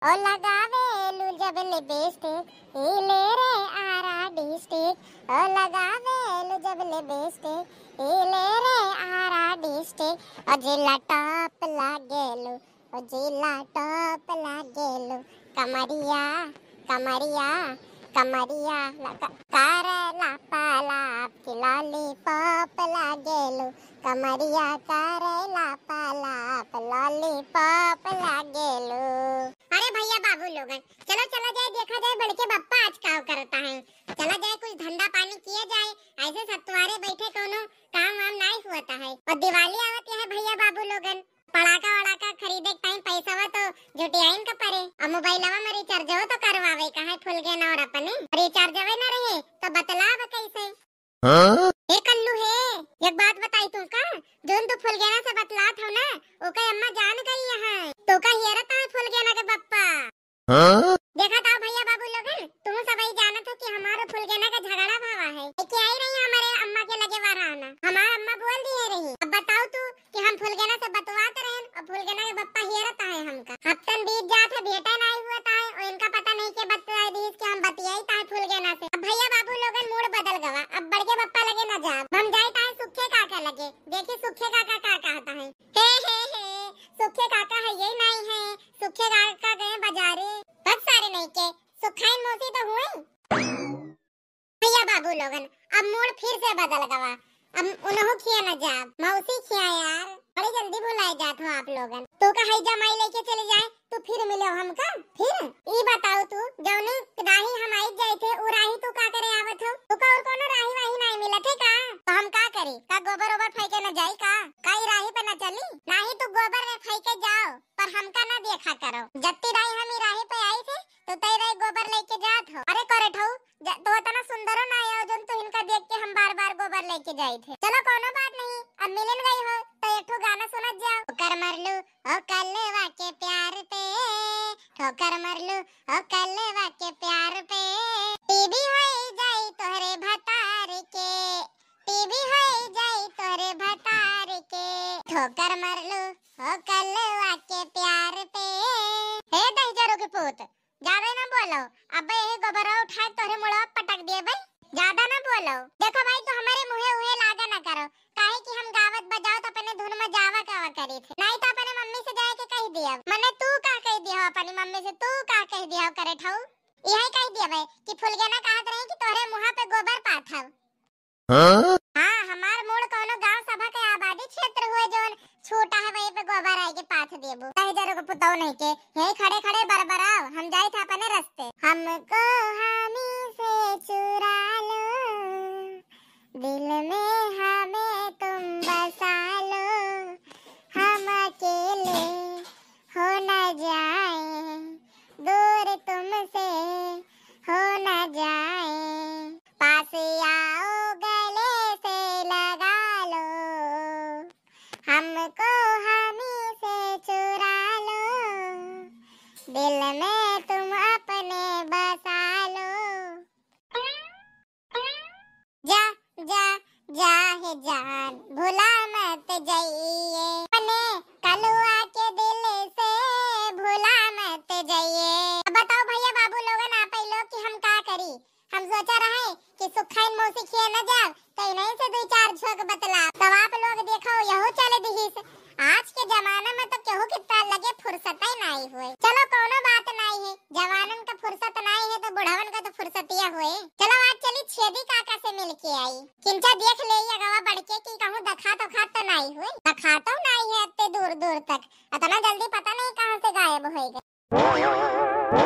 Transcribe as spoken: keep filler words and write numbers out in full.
ओ लगावेलू जब लिपस्टिक, ई ले रे आरा डिस्ट्रिक्ट। ओ लगावेलू जब लिपस्टिक, ई ले रे आरा डिस्ट्रिक्ट। ओ जिला टॉप लागेलू, ओ जिला टॉप लागेलू। कमरिया, कमरिया, कमरिया लगा, करेला पलाप की लॉलीपॉप लागेलू। कमरिया करेला पलाप, लॉलीपॉप लागेलू। अरे भैया बाबू लोगन, चलो चला जाए, देखा जाए बड़के बप्पा आज का करता है। चला जाए, कुछ धंधा पानी किया जाए, ऐसे सत्वारे बैठे कोनो काम वाम नाई हुआ है। और दिवाली आवत है भैया बाबू लोगन, पड़ाका वड़ाका खरीदे के टाइम पैसा तो जुटियाइन का परे। अब मोबाइलवा में रिचार्जवा तो करवावे का है फुलगेना और अपने, रिचार्जवे न रहे तो बतलाब कैसे? हाँ? ए कल्लू हे, एक बात बताई तू का, जोन तू फुलगेना से बतलात हो ना, ओका अम्मा जान गई है, तो का हेरत है फुलगेना के बप्पा। हाँ? देखा था भैया बाबू लोगन, तुम सब ही जानत हो कि हमारो फुलगेना का झगड़ा भावा है, लेके आई रही हमारे अम्मा के लगे वाराना, हमार अम्मा बोल दिए रही। अब बताओ तू कि हम फुलगेना से बतवात रहन और फुलगेना के बप्पा हेरत आहे हमका। हफ्तन बीत जात है, भेंटे नाई हुआ ताहे और इनका पता नहीं के बतवा दीस कि हम बतियाई ताहे फुलगेना से। अब भैया बाबू लोगन मूड बदल गवा, अब बड़के बप्पा लगे न जाब, हम जाई ताहे सुखे काका लगे, देखी सुखे काका का कहता है। हे हे हे, सुखे काका है ये नाई है, सुखे काका गए बाजारे। बहुत सारे नहीं के, सुखाइन मौसी तो हुए। भैया बाबू लोगन, अब मूड फिर से बदल गवा। अब उनहु खिया न जाब, मौसी खिया यार। बड़ी जल्दी भुलाए जात हो आप लोगन। तू का है जमाई लेके चले जाए, तू फिर मिलो हमका। फिर ई बताओ तू, जौनी राही हम आई जाए थे, उ राही तू का करे आवत हो? तू का और कोनो राही वाही नहीं मिलत है का? तो हम का करी? का गोबर ओबर फेंके न जाई का? का ई राही पे न चली? नाही तू गोबर में फेंके जाओ, पर हमका न देखा करो। जत्ती राही हम ई राही पे आई थे, तो तई राही गोबर लेके जात हो। अरे करे ठऊ, जा, तो इतना सुंदरो ना आयो, जोन तू इनका देख के हम बार-बार गोबर लेके जाई थे। चलो, कोनो बात नहीं, अब मिलन गई हो, तो एक ठो गाना सुनत जाओ। ठोकर मरलू, ओ कलवा के प्यार पे, ठोकर मरलू, ओ कलवा के प्यार पे। टीवी होई जाई तोहरे भतार के, टीवी होई जाई तोहरे भतार के। ठोकर मरलू, ओ कलवा के प्यार पे। हे दहिजरो के पूत, ज्यादा ना बोलो, अब यही गोबरा उठा के तोहरे मुड़वा पटक दिए भाई, ज्यादा ना बोलो। देखो भाई, तू हमारे मुँहे उहे लागा ना करो, काहे कि हम गावत बजाओ तो अपने धुन में जावा कावा करी थे, नहीं तो अपने मम्मी से जाए के कह दिया। मने तू का कह दिया अपनी मम्मी से, तू का कह दिया करे ठऊ? यही कह दिया भाई कि फुलगेना कहत रही कि तोहरे मुँहा पे गोबर पाथब। हाँ? हाँ, हमार मूड़ कौनो गांव सभा के आबादी क्षेत्र हुए जौन छूटा है, वहीं पे गोबर आए के पाथ देबू। दहिजरो के पुतौ नहीं के, यही खड़े खड़े बरबराओ, हम जाए थे अपने रास्ते। हमको हामी से चुरा लो, दिल में हमें तुम बसा लो, हम अकेले हो न जाए, दूर तुमसे हो न जाए। पास आओ, गले से लगा लो, हमको हामी से चुरा लो, दिल में तुम अपने बसा लो। जा, जा, जा हे जान, भुला मत जाइए, अपने कलुआ के दिल से भुला मत जाइए। अब बताओ भैया बाबू लोगन, आप ही लोग कि हम का करी? हम सोचा रहे कि सुखाइन मौसी खिया न जाब, तो इन्हीं से दो चार झोंक बतला। तब आप लोग देखो, यहू चल दिहिस। आज के जमाना में तो केहू के ताल लगे फुर्सत ही नहीं हुए। चलो, कोनो बात नहीं है, जवानन का फुर्सत नहीं है तो बुढ़वन का तो फुर्सतिया हुए। चलो, आज चली छेदी काका से मिल के आई। किंचा देख ले ये गवा बढ़ के कि कहूँ दखात उखात तो नहीं हुए। दखातो नहीं है इतने दूर दूर तक, इतना जल्दी पता नहीं कहाँ से गायब हो गए।